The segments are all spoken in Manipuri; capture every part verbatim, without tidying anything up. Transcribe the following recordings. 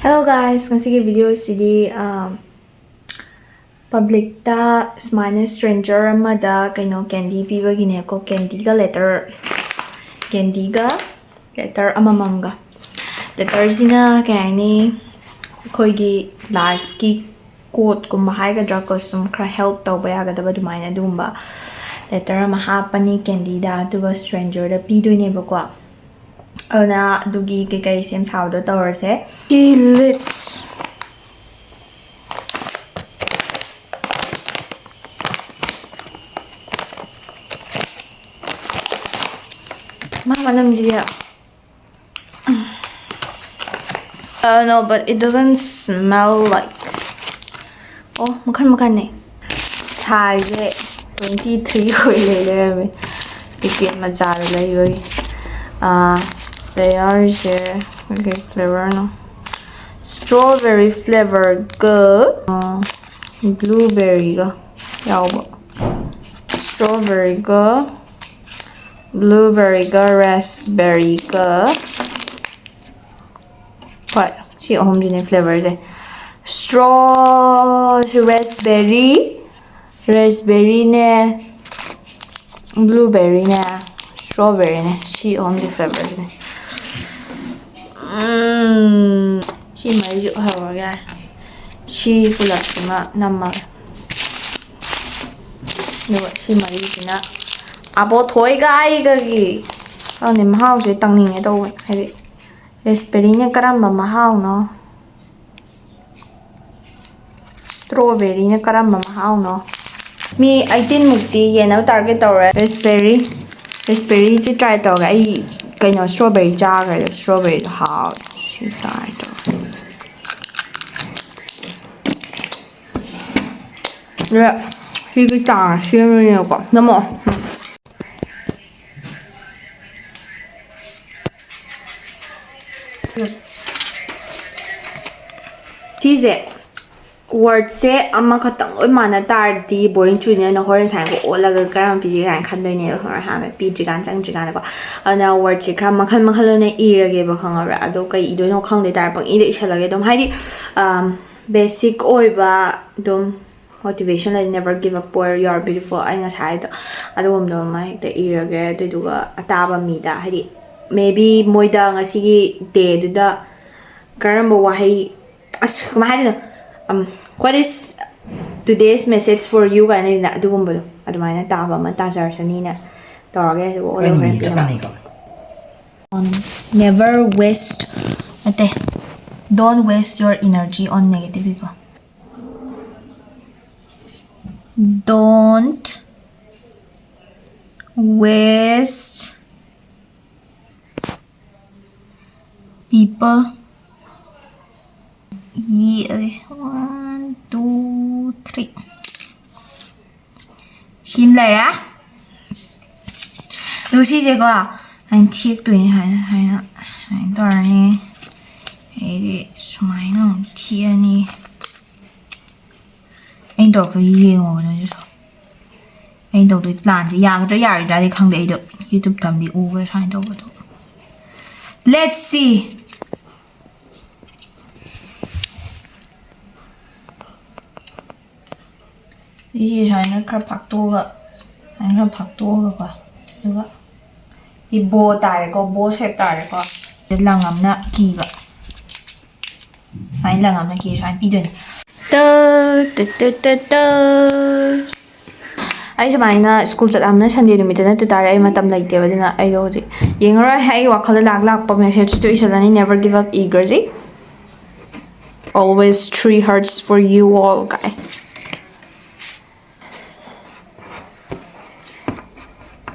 Hello guys, ꯉꯁꯤꯒꯤ video ꯁꯤꯗꯤ ꯄꯕ꯭ꯂꯤꯛꯇ ꯁꯨꯃꯥꯏꯅ stranger ꯑꯃꯗ ꯀꯩꯅꯣ candy ꯄꯤꯕꯒꯤꯅꯦꯀꯣ꯫ Candy ꯒ letter, candy ꯒ letter ꯑꯃꯃꯝꯒ꯫ Letter ꯁꯤꯅ ꯀꯩ ꯍꯥꯏꯅꯤ, ꯑꯩꯈꯣꯏꯒꯤ life ꯀꯤ quote ꯀꯨꯝꯕ ꯍꯥꯏꯒꯗ꯭ꯔꯥꯀꯣ, ꯁꯨꯝ ꯈꯔ help ꯇꯧꯕ ꯌꯥꯒꯗꯕ ꯑꯗꯨꯃꯥꯏꯅ ꯑꯗꯨꯒꯨꯝꯕ letter ꯑꯃ ꯍꯥꯞꯄꯅꯤ candy ꯗ, ꯑꯗꯨꯒ stranger ꯗ ꯄꯤꯗꯣꯏꯅꯦꯕꯀꯣ꯫ ꯑꯗꯨꯅ ꯑꯗꯨꯒꯤ ꯀꯩꯀꯩ ꯁꯦꯝ ꯁꯥꯕꯗꯣ ꯇꯧꯔꯁꯦ꯫ Okay, let's. ꯃꯥ ꯃꯅꯝꯁꯤꯗꯤ, uh, no, but it doesn't smell like. ꯑꯣ, ꯃꯈꯜ ꯃꯈꯜꯅꯦ꯫ ꯊꯥꯏꯁꯦ twenty three ꯑꯣꯏ ꯂꯩ ꯂꯩꯔꯝꯃꯦ꯫ Ticket ꯃꯆꯥꯗ ꯂꯩꯕꯒꯤ꯫ ꯑꯥ, ꯐ꯭ꯂꯦꯚꯔꯁꯦ ꯀꯩ ꯐ꯭ꯂꯦꯚꯔꯅꯣ? Strawberry ꯐ꯭ꯂꯦꯚꯔꯒ, ꯑꯥ, blueberry ꯒ ꯌꯥꯎꯕ꯫ Strawberry ꯒ, blueberry ꯒ, raspberry ꯒ꯫ ꯍꯣꯏ, ꯁꯤ ꯑꯍꯨꯝꯁꯤꯅꯦ ꯐ꯭ꯂꯦꯚꯔꯁꯦ꯫ Straw, raspberry, raspberry ꯅꯦ, blueberry ꯅꯦ, strawberry ꯅꯦ, ꯁꯤ ꯑꯍꯨꯝꯁꯦ ꯐ꯭ꯂꯦꯚꯔꯁꯤꯅꯦ꯫ ꯎꯝ, ꯁꯤ ꯃꯔꯤꯁꯨ ꯍꯧꯔꯒꯦ꯫ ꯁꯤ ꯄꯨꯂꯞꯁꯤꯃ ꯅꯝꯃꯒꯦ꯫ ꯑꯗꯨꯒ ꯁꯤ ꯃꯔꯤꯁꯤꯅ ꯑꯕꯣꯊꯣꯏꯒ ꯑꯩꯒꯒꯤ, ꯈꯪꯗꯦ, ꯃꯍꯥꯎꯁꯦ ꯇꯪꯅꯤꯡꯉꯦ ꯇꯧꯕꯅꯦ꯫ ꯍꯥꯏꯗꯤ raspberry ꯅ ꯀꯔꯝꯕ ꯃꯍꯥꯎꯅꯣ? Strawberry ꯅ ꯀꯔꯝꯕ ꯃꯍꯥꯎꯅꯣ? ꯃꯤ eighteen ꯃꯨꯛꯇꯤ ꯌꯦꯟꯅꯕ target ꯇꯧꯔꯦ꯫ Raspberry, raspberry ꯁꯤ try ꯇꯧꯔꯒꯦ꯫ ꯑꯩ ꯀꯩꯅꯣ strawberry ꯆꯥꯈ꯭ꯔꯦ꯫ Strawberry ꯗꯣ ꯍꯥꯎꯋꯦ꯫ ꯁꯤ try ꯇꯧꯔꯒꯦ꯫ ꯑꯗꯨꯒ ꯁꯤꯒꯤ ꯆꯥ ꯁꯦꯝꯗꯣꯏꯅꯦꯕꯀꯣ꯫ ꯅꯝꯃꯣ꯫ ꯁꯤꯁꯦ ꯋꯥꯔꯗꯁꯦ ꯑꯃꯈꯛꯇꯪ ꯂꯣꯏ ꯃꯥꯟꯅ ꯇꯥꯔꯗꯤ ꯕꯣꯔꯤꯡ ꯆꯨꯏꯅꯦ꯫ ꯑꯩꯅ ꯍꯣꯔꯦꯟ ꯁꯨꯃꯥꯏꯅ ꯑꯣꯠꯂꯒ ꯀꯔꯝꯕ ꯄꯤꯁꯤꯒꯦ ꯀꯥꯏꯅ ꯈꯟꯗꯣꯏꯅꯦꯕ, ꯈꯪꯕ꯭ꯔꯥ? ꯍꯥꯟꯅ ꯄꯤꯗ꯭ꯔꯤꯀꯥꯟ, ꯆꯪꯗ꯭ꯔꯤꯀꯥꯟꯗꯀꯣ꯫ ꯑꯗꯨꯅ ꯋꯥꯔꯗꯁꯦ ꯈꯔ ꯃꯈꯜ ꯃꯈꯜ ꯑꯣꯏꯅ ꯏꯔꯒꯦꯕ, ꯈꯪꯉꯕ꯭ꯔꯥ? ꯑꯗꯣ ꯀꯩ ꯏꯗꯣꯏꯅꯣ ꯈꯪꯗꯦ ꯇꯥꯔꯦ, ꯄꯪꯏꯗ ꯏꯁꯜꯂꯒꯦ ꯑꯗꯨꯝ, ꯍꯥꯏꯗꯤ ꯕꯦꯁꯤꯛ ꯑꯣꯏꯕ ꯑꯗꯨꯝ, motivation ꯂꯩ, never give up or you are beautiful, ꯑꯩ ꯉꯁꯥꯏ ꯍꯥꯏꯗꯣ ꯑꯗꯨꯒꯨꯝꯕꯗꯣ ꯑꯃ ꯍꯦꯛꯇ ꯏꯔꯒꯦ꯫ ꯑꯗꯨꯗꯨꯒ ꯑꯇꯥꯕ ꯃꯤꯗ, ꯍꯥꯏꯗꯤ maybe ꯃꯣꯏꯗ ꯉꯁꯤꯒꯤ ꯗꯦꯗꯨꯗ ꯀꯔꯝꯕ ꯋꯥꯍꯩ, ꯑꯁ, ꯀꯃꯥꯏ ꯍꯥꯏꯗꯣꯏꯅꯣ? Um, what is today's message for you ꯀꯥꯏꯅ ꯂꯩꯗꯅ, ꯑꯗꯨꯒꯨꯝꯕꯗꯣ ꯑꯗꯨꯃꯥꯏꯅ ꯇꯥꯕ ꯑꯃ ꯇꯥꯖꯔꯁꯅꯤꯅ ꯇꯧꯔꯒꯦ꯫ ꯑꯗꯨꯒ ꯑꯣꯜꯂ ꯍꯣꯔꯦꯟ ꯄꯤꯅꯕ꯫ Never waste, ꯅꯠꯇꯦ, don't waste your energy on negative people. Don't waste people. ꯌꯦꯛꯑꯒꯦ꯫ One, two, three. ꯁꯤꯃ ꯂꯩꯔꯦ꯫ ꯑꯗꯨ ꯁꯤꯁꯦꯀꯣ, ꯑꯩꯅ ꯊꯦꯛꯇꯣꯏꯅꯦ ꯍꯥꯏꯅ, ꯍꯥꯏꯅ, ꯁꯨꯃꯥꯏꯅ ꯇꯧꯔꯅꯤ꯫ ꯑꯩꯗꯤ ꯁꯨꯃꯥꯏꯅ ꯑꯃꯨꯛ ꯊꯦꯛꯑꯅꯤ꯫ ꯑꯩꯅ ꯇꯧꯔꯛꯇꯣꯏꯁꯤ ꯌꯦꯡꯉꯣꯕ ꯅꯣꯏꯁꯨ꯫ ꯑꯩꯅ ꯇꯧꯗꯣꯏ ꯄ꯭ꯂꯥꯟꯁꯦ ꯌꯥꯒꯗ꯭ꯔꯥ ꯌꯥꯔꯣꯏꯗ꯭ꯔꯥꯗꯤ ꯈꯪꯗꯦ꯫ ꯑꯩꯗꯣ YouTube ꯇꯝꯗꯤ ꯎꯕ꯭ꯔꯥ ꯁꯨꯃꯥꯏꯅ ꯇꯧꯕꯗꯣ꯫ Let's see. ꯁꯤꯁꯦ ꯁꯨꯃꯥꯏꯅ ꯈꯔ ꯐꯥꯛꯇꯣꯛꯑꯒ, ꯁꯨꯃꯥꯏꯅ ꯈꯔ ꯐꯥꯛꯇꯣꯛꯑꯒꯀꯣ, ꯑꯗꯨꯒ ꯁꯤ ꯕꯣ ꯇꯥꯔꯦꯀꯣ, ꯕꯣ ꯁꯦꯞ ꯇꯥꯔꯦꯀꯣ꯫ ꯂꯪ ꯑꯃꯅ ꯀꯤꯕ, ꯁꯨꯃꯥꯏꯅ ꯂꯪ ꯑꯃꯅ ꯀꯤꯕ ꯁꯨꯃꯥꯏꯅ ꯄꯤꯗꯣꯏꯅꯦ꯫ ꯇ, ꯇ, ꯇ, ꯇ, ꯇ꯫ ꯑꯩ ꯁꯨꯃꯥꯏꯅ ꯁ꯭ꯀꯨꯜ ꯆꯠꯂꯝꯅ ꯁꯟꯗꯦ ꯅꯨꯃꯤꯠꯇ ꯅꯠꯇ ꯇꯥꯔꯦ, ꯑꯩ ꯃꯇꯝ ꯂꯩꯇꯦꯕ, ꯑꯗꯨꯅ ꯑꯩꯗꯣ ꯍꯧꯖꯤꯛ ꯌꯦꯡꯉꯔꯣꯏ꯫ ꯑꯩ ꯋꯥꯈꯜꯗ ꯂꯥꯛ ꯂꯥꯛꯄ ꯃꯦꯁꯦꯖꯇꯨ ꯏꯁꯜꯂꯅꯤ, never give up, eagerly, always three hearts for you all ꯀꯥꯏ꯫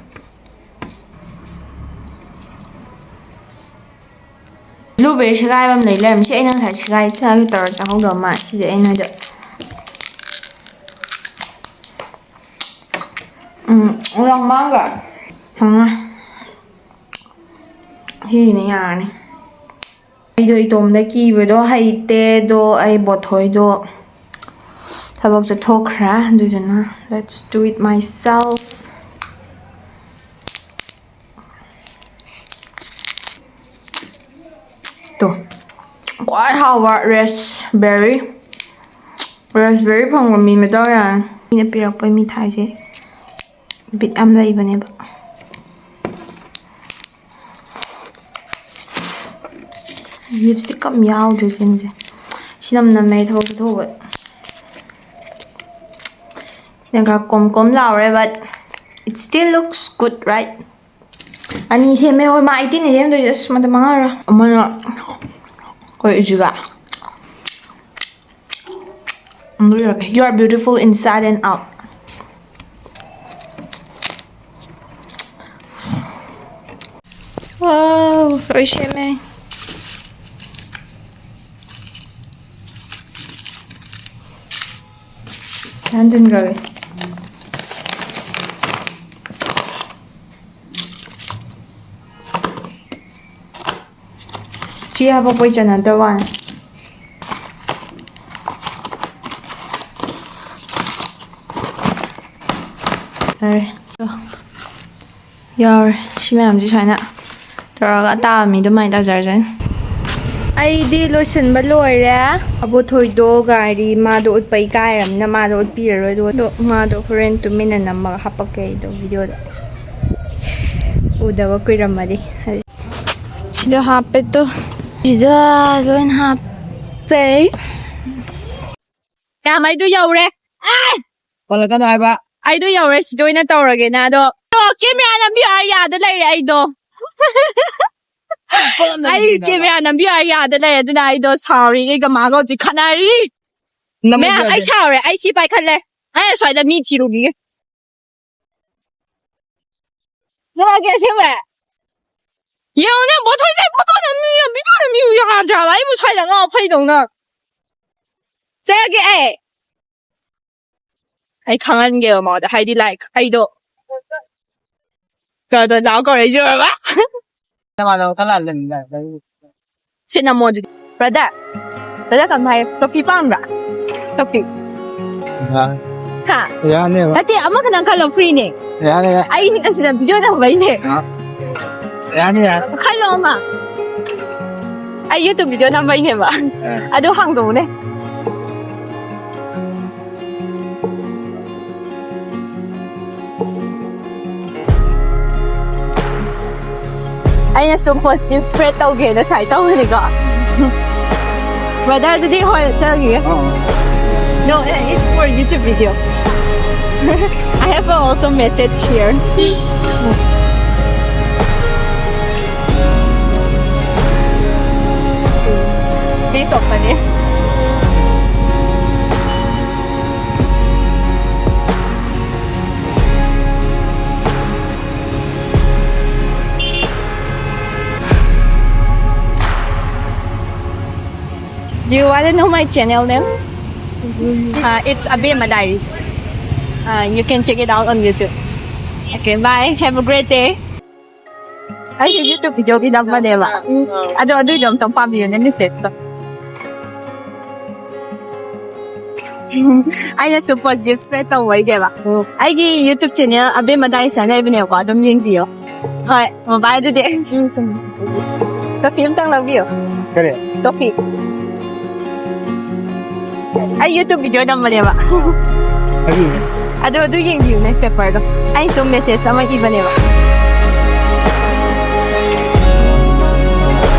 Blueberry ꯁꯦꯒꯥꯏꯕ ꯑꯃ ꯂꯩ ꯂꯩꯔꯝꯃꯤ꯫ ꯁꯤ ꯑꯩꯅ ꯉꯁꯥꯏ ꯁꯦꯒꯥꯏ ꯊꯥꯒꯦ ꯇꯧꯔ ꯆꯥꯍꯧꯗꯕ ꯃꯥꯜꯂꯦ꯫ ꯁꯤꯁꯦ ꯑꯩꯅ ꯍꯥꯏꯗ, ꯎꯝ, ꯌꯥꯝ ꯃꯥꯡꯈ꯭ꯔꯦ꯫ ꯐꯪꯉꯦ꯫ ꯁꯤꯁꯤꯅ ꯌꯥꯔꯅꯤ꯫ ꯑꯩꯗꯣ ꯏꯇꯣꯝꯗ ꯀꯤꯕꯗꯣ ꯍꯩꯇꯦ, ꯑꯗꯣ ꯑꯩ ꯕꯣꯊꯣꯏꯗꯣ ꯊꯕꯛ ꯆꯠꯊꯣꯛꯈ꯭ꯔꯦ꯫ ꯑꯗꯨꯗꯨꯅ let's do it myself. ꯇꯣ, ꯈ꯭ꯋꯥꯏ ꯍꯥꯎꯕ ꯔꯦꯁꯕꯦꯔꯤ꯫ ꯔꯦꯁꯕꯦꯔꯤ ꯐꯪꯕ ꯃꯤ ꯃꯗꯥꯎ ꯌꯥꯔꯅꯤ꯫ ꯃꯤꯅ ꯄꯤꯔꯛꯄ ꯃꯤꯊꯥꯏꯁꯦ ꯕꯤꯠ ꯌꯥꯝ ꯂꯩꯕꯅꯦꯕ꯫ ꯂꯤꯞꯁꯇꯤꯛ ꯑꯃ ꯌꯥꯎꯗ꯭ꯔꯤꯁꯤꯡꯁꯦ꯫ ꯁꯤ ꯅꯝ ꯅꯝꯃꯦ ꯊꯕꯛ ꯆꯠꯊꯣꯛꯎꯕ꯫ ꯁꯤꯅ ꯈꯔ ꯀꯣꯝ ꯀꯣꯝ ꯂꯥꯎꯔꯦ, but it still looks good, right? ꯑꯅꯤ ꯁꯦꯝꯃꯦ꯫ ꯍꯣꯏ, ꯃꯥ ꯑꯩꯠꯇꯤꯟꯅꯦ ꯁꯦꯝꯗꯣꯏꯁꯦ꯫ ꯑꯁ, ꯃꯇꯝ ꯃꯥꯡꯍꯜꯂꯔꯣꯏ꯫ ꯑꯃꯅ ꯑꯩꯈꯣꯏ ꯏꯖꯤꯒ꯫ You are beautiful inside and out. Wow, ꯂꯣꯏ ꯁꯦꯝꯃꯦ꯫ ꯍꯟꯖꯤꯟꯈ꯭ꯔꯒꯦ꯫ ꯁꯤ ꯍꯥꯄꯛꯄꯩ ꯆꯟꯅꯗꯕ ꯋꯥꯅꯤ꯫ ꯌꯥꯔꯦ꯫ ꯌꯥꯎꯔꯦ꯫ ꯁꯤ ꯃꯌꯥꯝꯁꯤ ꯁꯨꯃꯥꯏꯅ ꯇꯧꯔꯒ ꯑꯇꯥꯕ ꯃꯤꯗꯣ ꯑꯗꯨꯃꯥꯏꯅ ꯇꯥꯖꯔꯖꯅꯤ꯫ ꯑꯩꯗꯤ ꯂꯣꯏꯁꯤꯟꯕ ꯂꯣꯏꯔꯦ꯫ ꯑꯕꯣꯊꯣꯏꯗꯣ ꯒꯥꯔꯤ ꯃꯥꯗꯣ ꯎꯠꯄ ꯏꯀꯥꯏꯔꯕꯅꯤꯅ ꯃꯥꯗꯣ ꯎꯠꯄꯤꯔꯔꯣꯏ꯫ ꯑꯗꯨꯒ ꯑꯗꯣ ꯃꯥꯗꯣ ꯍꯣꯔꯦꯟ ꯇꯨꯃꯤꯟꯅ ꯅꯝꯃꯒ ꯍꯥꯄꯛꯀꯦ ꯑꯩꯗꯣ ꯚꯤꯗꯤꯑꯣꯗ꯫ ꯎꯗꯕ ꯀꯨꯏꯔꯝꯃꯗꯤ꯫ ꯁꯤꯗ ꯍꯥꯞꯄꯦ ꯇꯣ꯫ ꯁꯤꯗ ꯂꯣꯏꯅ ꯍꯥꯞꯄꯦ꯫ ꯃꯌꯥꯝ, ꯑꯩꯗꯣ ꯌꯧꯔꯦ꯫ ꯑꯥꯏ! ꯄꯜꯂꯛꯀꯅꯣ ꯍꯥꯏꯕ꯫ ꯑꯩꯗꯣ ꯌꯧꯔꯦ, ꯁꯤꯗ ꯑꯣꯏꯅ ꯇꯧꯔꯒꯦꯅ꯫ ꯑꯗꯣ, ꯑꯣ, ꯀꯦꯃꯦꯔꯥ ꯅꯝꯕꯤꯌꯨ ꯍꯥꯏꯔ ꯌꯥꯗ ꯂꯩꯔꯦ ꯑꯩꯗꯣ꯫ ꯄꯜꯂꯛꯀꯅꯣ ꯑꯩ ꯍꯥꯏꯕ꯫ ꯀꯦꯃꯦꯔꯥ ꯅꯝꯕꯤꯌꯨ ꯍꯥꯏꯔ ꯌꯥꯗ ꯂꯩꯔꯦ, ꯑꯗꯨꯅ ꯑꯩꯗꯣ ꯁꯥꯎꯔꯤ, ꯑꯩꯒ ꯃꯥꯒ ꯍꯧꯖꯤꯛ ꯈꯠꯅꯔꯤ꯫ ꯅꯝꯕ ꯃꯌꯥꯝ, ꯑꯩ ꯌꯥꯗꯦ꯫ ꯁꯥꯎꯔꯦ, ꯑꯩ ꯁꯤ ꯄꯥꯏꯈꯠꯂꯦ꯫ ꯑꯩ ꯑꯁ꯭ꯋꯥꯏꯗ ꯃꯤ ꯊꯤꯔꯨꯈꯤꯒꯦ꯫ ꯆꯠꯂꯒꯦ ꯑꯁꯦꯡꯕ꯫ ꯌꯦꯡꯉꯨꯅꯦ, ꯕꯣꯊꯣꯟꯁꯦ ꯐꯣꯇꯣ ꯅꯝꯃꯤꯌꯨ, ꯚꯤꯗꯤꯑꯣ ꯅꯝꯃꯤꯌꯨ ꯌꯥꯗ꯭ꯔꯕ? ꯑꯩꯕꯨ ꯁ꯭ꯋꯥꯏꯗ ꯉꯥꯎ ꯐꯩꯗꯧꯅ꯫ ꯆꯠꯂꯒꯦ ꯑꯩ꯫ ꯑꯩ ꯈꯪꯍꯟꯒꯦꯕ ꯃꯉꯣꯟꯗ, ꯍꯥꯏꯗꯤ, like, ꯑꯩꯗꯣ ꯀꯩꯅꯣꯗꯣ ꯂꯥꯎ ꯀꯧꯔꯛꯏꯁꯦ ꯎꯔꯕ? ꯅꯃꯥꯟꯅꯕ ꯈꯔ ꯂꯥꯛꯑ ꯂꯩꯔꯝꯃꯤ꯫ ꯁꯤ ꯅꯝꯃꯣ ꯑꯗꯨꯗꯤ꯫ Brother, brother ꯀꯃꯥꯏ ꯍꯥꯏ? ꯇꯣꯄꯤ ꯄꯥꯝꯕ꯭ꯔꯥ? ꯇꯣꯄꯤ꯫ ꯍꯥ? ꯌꯥꯅꯦꯕ꯫ ꯅꯠꯇꯦ, ꯑꯃꯈꯛꯇꯪ ꯈꯜꯂꯣ, free ꯅꯦ꯫ ꯌꯥꯔꯦ, ꯌꯥꯔꯦ꯫ ꯑꯩ ꯃꯤꯠ ꯑꯁꯤꯗ video ꯅꯝꯕꯩꯅꯦ꯫ ꯑ, ꯌꯥꯅꯤ, ꯌꯥꯅꯤ꯫ ꯈꯜꯂꯣ ꯑꯃ꯫ ꯑꯩ YouTube video ꯅꯝꯕꯩꯅꯦꯕ꯫ ꯑ꯫ ꯑꯗꯨ ꯍꯥꯡꯗꯣꯛꯎꯅꯦ꯫ ꯑꯩꯅ ꯁꯨꯝ positive spread ꯇꯧꯒꯦꯅ ꯁꯨꯃꯥꯏꯅ ꯇꯧꯕꯅꯤꯀꯣ꯫ Brother, ꯑꯗꯨꯗꯤ ꯍꯣꯏ, ꯆꯠꯂꯒꯦ꯫ ꯑꯥ꯫ No, it's for YouTube video. I have also message here. Please open it. Do you want to know my channel name? Uh, it's Abema Diaries. Uh, you can check it out on YouTube. Okay, bye. Have a great day. ꯑꯩꯁꯨ YouTube video ꯒꯤ ꯅꯝꯕꯅꯦꯕ꯫ ꯑꯗꯣ ꯑꯗꯨꯏꯗꯣ ꯑꯝꯇꯪ ꯄꯥꯕꯤꯌꯨꯅꯦ, message ꯇꯣ꯫ ꯑꯩꯅꯁꯨ positive spread ꯇꯧꯕꯩꯅꯦꯕ꯫ ꯎꯝ꯫ ꯑꯩꯒꯤ YouTube channel ꯑꯕꯦꯝꯃ ꯗꯥꯏꯁ ꯍꯥꯏꯅ ꯂꯩꯕꯅꯦꯕꯀꯣ, ꯑꯗꯨꯝ ꯌꯦꯡꯕꯤꯌꯣ꯫ ꯍꯣꯏ, ꯃꯣꯕꯥꯏꯜꯗꯨꯗꯤ꯫ ꯎꯝ꯫ ꯀꯣꯐꯤ ꯑꯝꯇꯪ ꯂꯧꯕꯤꯌꯣ꯫ ꯀꯔꯤ? ꯀꯣꯐꯤ꯫ ꯑꯩ YouTube video ꯅꯝꯕꯅꯦꯕ꯫ ꯀꯔꯤ? ꯑꯗꯣ ꯑꯗꯨ ꯌꯦꯡꯕꯤꯌꯨꯅꯦ, paper ꯗꯣ꯫ ꯑꯩ ꯁꯨꯝ message ꯑꯃ ꯏꯕꯅꯦꯕ꯫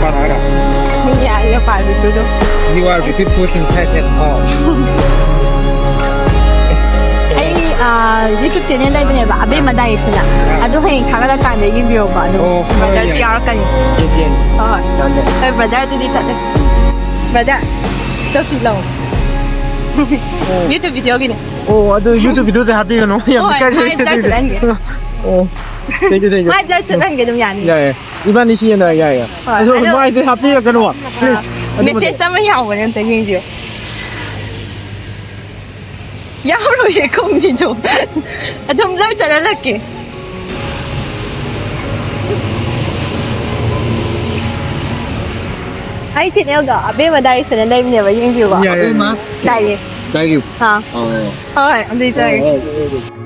ꯄꯥꯔꯛꯑꯒ? ꯌꯥꯏꯌꯦ, ꯄꯥꯕꯁꯨ ꯑꯗꯨꯝ꯫ You are beautiful inside and out. ꯑꯩ, ꯑ, YouTube channel ꯂꯩꯕꯅꯦꯕ, ꯑꯕꯦꯝꯃ ꯗꯥꯏꯔꯤꯁ ꯑꯅ꯫ ꯑꯥ꯫ ꯑꯗꯨ ꯍꯌꯦꯡ ꯊꯥꯒꯠꯂꯀꯥꯟꯗ ꯌꯦꯡꯕꯤꯔꯣꯀꯣ, ꯑꯗꯨꯝ ꯑꯣ, brother ꯁꯨ ꯌꯥꯏ꯫ ꯌꯥꯎꯔꯛꯀꯅꯤ꯫ ꯌꯦꯡꯒꯦ, ꯌꯦꯡꯒꯦ꯫ ꯍꯣꯏ, ꯍꯣꯏ꯫ ꯌꯥꯏ, ꯌꯥꯏ꯫ ꯍꯣꯏ, brother, ꯑꯗꯨꯗꯤ ꯆꯠꯂꯦ꯫ Brother, ꯇꯣꯄꯤꯛ ꯂꯧ꯫ ꯑꯣ꯫ YouTube video ꯒꯤꯅꯦ꯫ ꯑꯣ, ꯑꯗꯨ YouTube video ꯗ ꯍꯥꯞꯄꯤꯒꯅꯨ꯫ ꯌꯥꯝ ꯍꯣꯏ, ꯏꯀꯥꯏꯖꯩ꯫ ꯃꯥꯏ blur ꯆꯠꯍꯟꯒꯦ꯫ ꯑꯣ꯫ Thank you, thank you꯫ My blur ꯆꯠꯍꯟꯒꯦ ꯑꯗꯨꯝ ꯌꯥꯅꯤ꯫ ꯌꯥꯏ, ꯌꯥꯏ꯫ ꯏꯕꯥꯅꯤ ꯁꯤ ꯌꯦꯡꯅꯔꯒꯦ, ꯌꯥꯏ, ꯌꯥꯏ꯫ ꯍꯣꯏ, ꯑꯗꯣ ꯑꯗꯣ ꯃꯥꯏꯗꯤ ꯍꯥꯞꯄꯤꯔꯛꯀꯅꯨ, please꯫ ꯑꯗꯨꯃꯗꯤ message ꯑꯃ ꯌꯥꯎꯕꯅꯦ, ꯑꯝꯇ ꯌꯦꯡꯕꯤꯌꯣ꯫ ꯌꯥꯎꯔꯣꯏꯌꯦ ꯈꯨꯝꯕꯤꯗꯣ꯫ ꯑꯗꯨꯝ ꯂꯣꯏ ꯆꯠꯍꯜꯂꯛꯀꯦ꯫ ꯑꯩ ꯆꯦꯅꯦꯜꯗꯣ ꯑꯕꯦꯝꯃ ꯗꯥꯏꯔꯤꯁꯅ ꯂꯩꯕꯅꯦꯕ, ꯌꯦꯡꯕꯤꯌꯨꯀꯣ꯫ ꯑꯕꯦꯝꯃ? ꯗꯥꯏꯔꯤꯁ꯫ ꯗꯥꯏꯔꯤꯁ꯫ ꯑꯥ꯫ ꯑꯣ꯫ ꯍꯣꯏ, ꯑꯗꯨꯗꯤ ꯆꯪꯉꯦ꯫ ꯑꯣ, ꯑꯣ, ꯑꯣ, ꯑꯣ꯫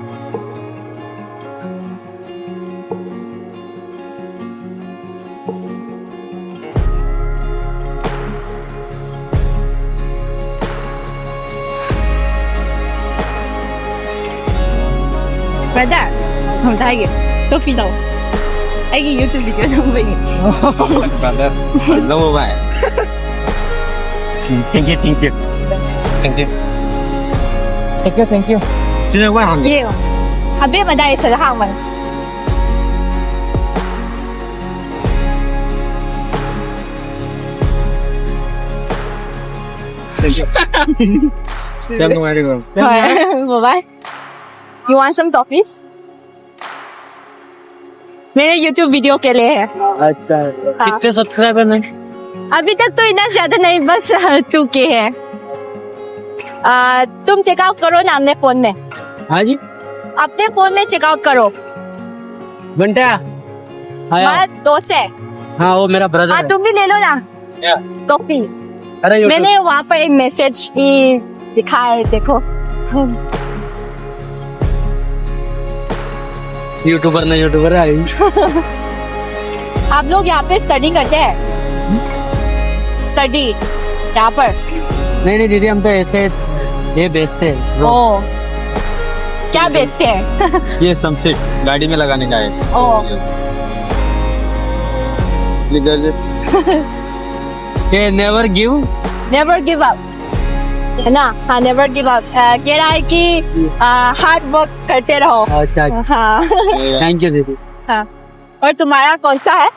Brother, ꯊꯝꯗꯥꯏꯒꯤ ꯇꯣꯐꯤ ꯂꯧ꯫ ꯑꯩꯒꯤ YouTube video ꯅꯝꯕꯩꯅꯦ꯫ Brother, ꯂꯧꯑꯣ ꯚꯥꯏ꯫ Thank you, thank you. Thank you. Thank you, thank you. ꯁꯤꯅ ꯋꯥ ꯍꯪꯒꯦ꯫ ꯌꯦꯡꯉꯣ꯫ ꯑꯕꯦꯝꯃ ꯗꯥꯏꯔꯤꯁꯇ ꯍꯥꯡꯕꯅꯦ꯫ Thank you. ꯌꯥꯝ ꯅꯨꯡꯉꯥꯏꯔꯦꯀꯣ꯫ ꯍꯣꯏ, bye bye. You want some toffees? मेरे YouTube video के लिए है। अच्छा। हाँ। कितने subscriber हैं? अभी तक तो इतना ज्यादा नहीं, बस टू के है। आ, तुम चेकआउट करो ना अपने फोन में। हाँ जी। अपने फोन में चेकआउट करो। बंटा। आया। हमारा दोस्त है। हाँ, वो मेरा ब्रदर हाँ, है। तुम भी ले लो ना। क्या? टोपी। अरे, YouTube। मैंने वहाँ पर एक मैसेज भी दिखा है, देखो। यूट्यूबर ना यूट्यूबर है। आप लोग यहाँ पे स्टडी करते हैं? स्टडी यहाँ पर? नहीं, नहीं दीदी, हम तो ऐसे ये बेचते हैं। ओ, क्या बेचते हैं? ये सनसेट गाड़ी में लगाने का है। ओ। इधर ये never give. Never give up, है ना? हाँ, नेवर गिव अप। कह रहा है कि हार्ड वर्क करते रहो। अच्छा। हाँ। थैंक यू दीदी। हाँ। और तुम्हारा कौन सा है?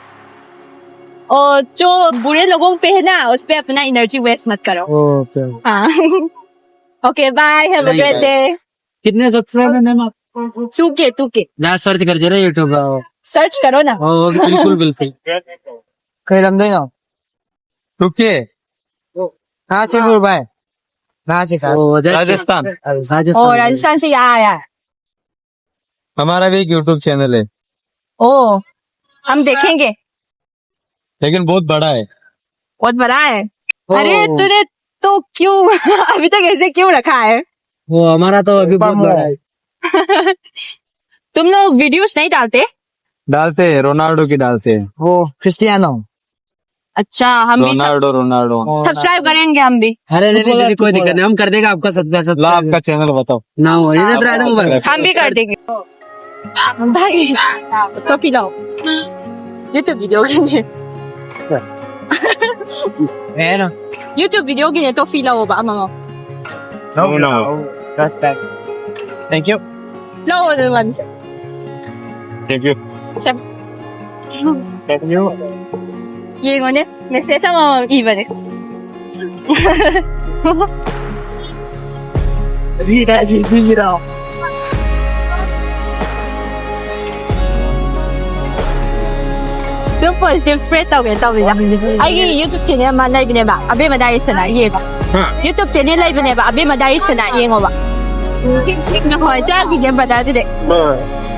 और जो बुरे लोगों पे है ना, उस पे अपना एनर्जी वेस्ट मत करो। ओके। हाँ। Okay, bye, have a great day. कितने सब्सक्राइबर हैं मैम आप? Two K, two K. ना सर्च कर जरा यूट्यूब पर। सर्च करो ना। ओ, बिल्कुल, बिल्कुल। कहीं लम देना। टू के। कहाँ से बोल भाई? कहाँ से, कहाँ से? ओ, राजस्थान। राजस्थान। ओ, राजस्थान से यहाँ आया है। हमारा भी एक YouTube चैनल है। ओ, हम देखेंगे। लेकिन बहुत बड़ा है। बहुत बड़ा है। ओ। अरे, तूने तो क्यों अभी तक ऐसे क्यों रखा है? वो हमारा तो अभी बहुत बड़ा है। तुम लोग वीडियोस नहीं डालते? डालते हैं, रोनाल्डो की डालते हैं। वो क्रिस्टियानो। अच्छा, हम भी रोनाल्डो, रोनाल्डो। सब्सक्राइब करेंगे हम भी। अरे नहीं, नहीं, फुटबॉलर, नहीं, कोई दिक्कत फुटबॉलर। नहीं, हम कर देगा आपका सब्सक्राइब, ला, सब्सक्राइब। आपका चैनल बताओ। ना हो, ये हाँ, तो रहता हूँ सब्सक्राइब। बस। हम भी कर देंगे। भाई, तो पिलाओ। YouTube video के लिए। है ना? YouTube video के लिए तो पिलाओ बा, मामा। No, no. Thank you. No, no, no. Thank you. Sir. Thank you. ꯌꯦꯡꯉꯣꯅꯦ, message ꯑꯃꯃꯝ ꯏꯕꯅꯦ꯫ ꯁꯨꯝ positive spread ꯇꯧꯒꯦ ꯇꯧꯕꯤꯗ꯫ ꯑꯩꯒꯤ YouTube channel ꯑꯃ ꯂꯩꯕꯅꯦꯕ, ꯑꯕꯦꯝꯃ ꯗꯥꯏꯔꯤꯁꯅ, ꯌꯦꯡꯉꯣ꯫ ꯍꯥ? YouTube channel ꯂꯩꯕꯅꯦꯕ, ꯑꯕꯦꯝꯃ ꯗꯥꯏꯔꯤꯁꯅ, ꯌꯦꯡꯉꯣꯕ꯫ ꯍꯣꯏ, ꯆꯠꯈꯤꯒꯦ brother ꯑꯗꯨꯗꯤ꯫ Bye.